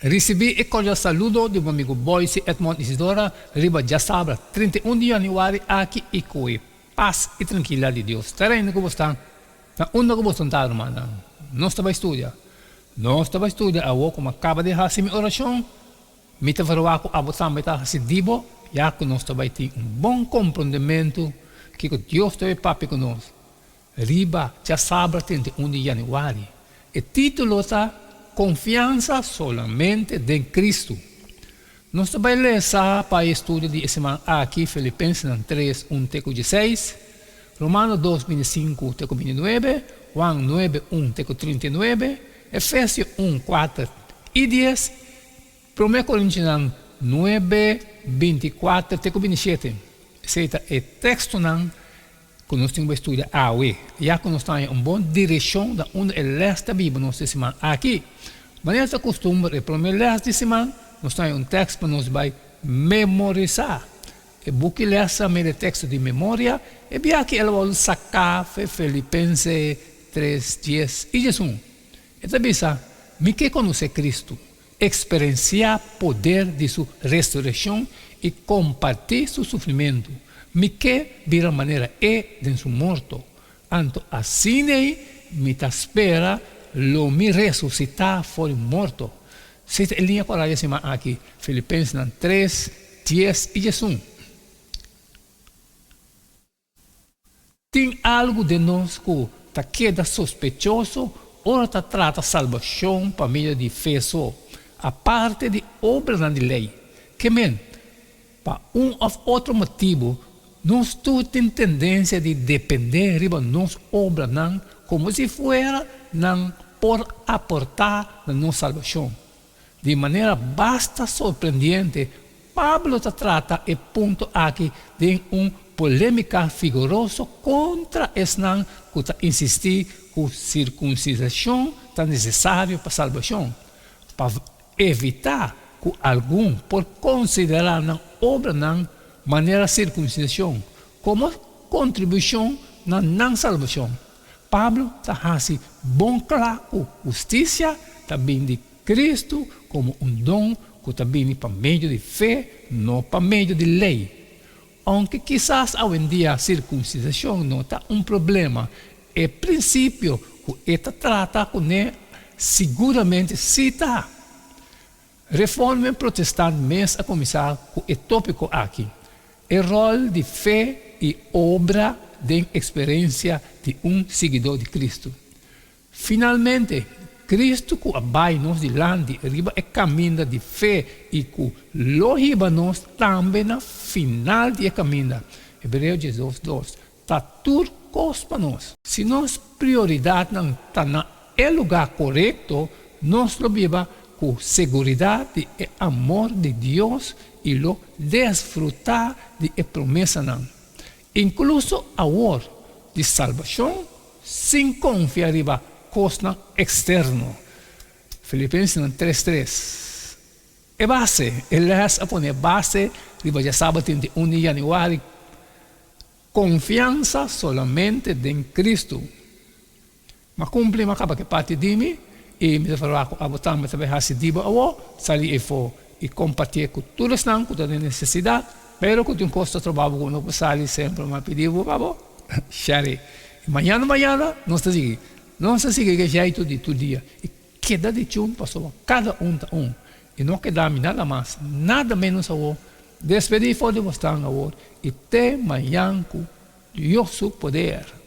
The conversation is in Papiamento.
Risibí e kordial saludo di bo amigu Boyce Edmond Isidora riba djasabra 31 di yanüari aki i ku e pas i trankilidat di Dios ta reina ku bo sta na unda ku bo sta ta rumannan. Nos ta bai studia. Nos ta bai studia awor ku mi a kaba di hasi mi orashon. Mi ta verwagt ku abo tambe ta hasi di bo, ya ku nos ta bai tin un bon komprondementu kiko Dios ta bai papia ku nos riba djasabra 31 di yanüari. E título ta Konfiansa Solamente den Kristu. Nos ta bai lesa pa e estudio di e siman aki Filipensenan 3, 1 te ku 16, Romano 2, 25 te ku 29, Juan 9, 1 te ku 39, Efesio 1, 4 i 10, Promé Korintionan 9, 24 te ku 27. Esei ta e tekstonan ku nos tin ku bai studia awe, ya ku nos ta haña un bon direkshon na unda e lès ta biba nos e siman aki. Manera ta kustumber, e promé lès di siman nos ta haña un tèks pa nos bai memorisá. E buki lès a mira e teksto di memoria, e biaha el a wòrdu saká fe Filipense 3, 10 i 11. E ta bisa, Mi ke konosé Kristu, eksperensiá poder di su resurekshon i kompartí su sufrimentu. Mi ke bira manera e den su morto. Anto asin'ei mi ta spera lo mi resusitá for di morto. Esei ta e liña ku a raya siman aki, Filipensenan 3, 10 i 11. Tin algu den nos ku ta keda sospechoso ora ta trata salbashon pa medio di fe so, aparte di obranan di lei. Ke men, pa un òf otro motibu, nos tur tin tendensia di dependé riba nos obranan komo si fuera nan por aportá na nos salbashon. Di manera basta sorprendiente, Pablo ta trata e punto aki den un polémika vigoroso kontra esnan ku ta insistí ku sirkunsidashon ta nesesario pa salbashon. Pa evitá ku algun por konsiderá nan obranan manera sirkunsidashon komo kontribushon na nan salbashon, Pablo ta hasi bon kla ku hustisia ta bin di Kristu komo un don ku ta bini pa medio di fe, no pa medio di lei. Ounke kisas awendia sirkunsidashon no ta un problema, e prinsipio ku e ta trata kuné siguramente sí ta. Reformen Protestant mes a kuminsá ku e tópiko aki, E ròl di fe i obra den eksperensia di un siguidó di Kristu. Finalmente, Kristu ku a bai nos dilanti riba e kaminda di fe i ku lo hiba nos tambe na final di e kaminda, Hebreo 12, 2, ta tur kos pa nos. Si nos prioridatnan ta na e lugá korekto, nos lo biba ku seguridat di e amor di Dios i lo desfrutá di e promesanan, inkluso awor, di salbashon sin konfia riba kosnan eksterno. Filipensenan 3, 3. E base, E lès a pone e base riba djasabat 31 di yanüari. Konfiansa solamente den Kristu. M'a kumpli, m'a kaba ku e parti di mi, i mi ta ferwagt ku abo tambe ta bai hasi di bo awor, sali efo i kompartié ku tur esnan ku ta den nesesidat, pero ku tin kos ta troba bo ku no por sali semper m'a pidi bo pa bo share. I mañana mañana nos ta sigui, nos ta sigui ku e jeitu di tur dia i keda di chun pasobra kada un ta un i no keda mi nada mas nada menos awor. Despedí for di bosnan awor i te mañan ku Dios su poder.